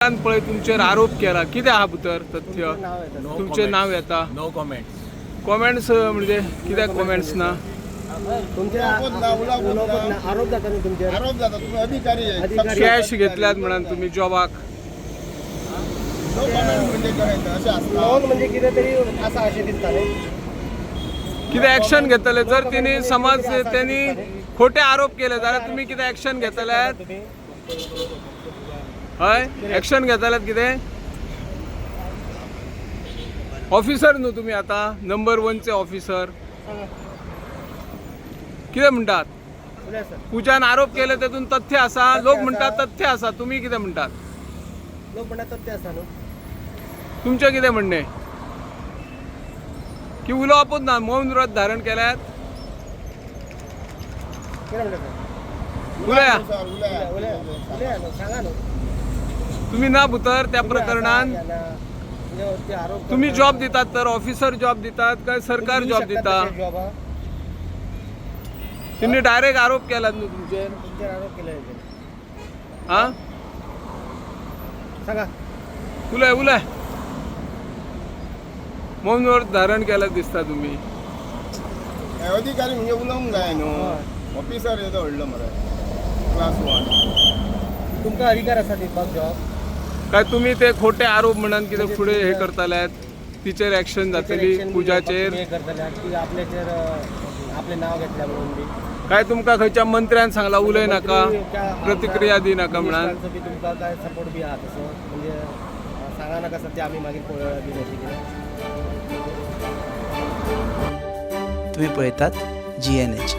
पूजान पळय तुमचेर आरोप केला, कितें आहा भितर तथ्य? नाव येता. तुमचें नाव येता. No comments. कॉमेंट्स म्हणजे कित्याक कॉमेंट्स ना? तुमचे उलोवपच ना, उलोवपच ना. उलोवपच ना, आरोप जाता न्हू तुमचेर. आरोप जाता, तुम्ही अधिकारी आहे. अधिकारी. कॅश घेतल्यात म्हणान तुम्ही जॉबाक. नो कॉमेंट म्हणजे काय अशें आसता? लोन म्हणजे कितें तरी आसा अशें दिसता न्ही. कितें एक्शन घेतले जर तिने समज त्यांनी खोटे आरोप केले जाल्यार तुम्ही कितें एक्शन घेतले? तुम्ही हय, एक्शन घेतल्यात कितें? ऑफिसर न्हू तुम्ही आता, नंबर वनचे ऑफिसर. कितें म्हणटात? उलय सर. पूजान आरोप केले तेतून तथ्य आसा, लोक म्हणटात तथ्य आसा, तुम्ही कितें म्हणटात? लोक म्हणटात तथ्य आसा न्हू. तुमचें कितें म्हणणें की उलोवपूच ना, मौन व्रत धारण केल्यात? कितें म्हणटा सर? उलया. सर, उलया. उलय उलय न्हू, सांगा न्हू. तुम्ही ना भुतर त्या प्रकरणान? म्हणजे ते आरोप तुम्ही करता. जॉब दितात तर ऑफिसर जॉब दितात काय सरकार तुम्ही जॉब देऊ शकतात दिता? तशे जॉब हा? त्यांनी डायरेक्ट आरोप केलात न्हू तुमचेर. तुमचेर आरोप केले तेंच्यानी. हा. सांगा. उलय उलय. मौन व्रत धारण केल्यात दिसता तुम्ही. हे अधिकारी म्हणजे उलोवंक जाय न्हू. ऑफिसर येदो व्हडलो मरे, क्लास वन. तुमकां अधिकार आसा दिवपाक जॉब? काय तुम्ही ते खोटे आरोप म्हणून कितें फुडें हे करताल्यात, तिचेर एक्शन जातली पूजाचेर? हे करतले की आपल्याचेर आपलें नाव घेतल्या म्हणून बी. काय तुमकां खंयच्या मंत्र्यान सांगला उलय नाका, मंत्री त्या प्रतिक्रिया दी नाका म्हणान? मिनिस्टरांचो बी तुमकां काय सपोर्ट बी आहा तसो? म्हणजे सांगा नाका सध्या, आमी मागीर पळोवया बी अशें कितें? तुम्ही पळयतात जीएनएच.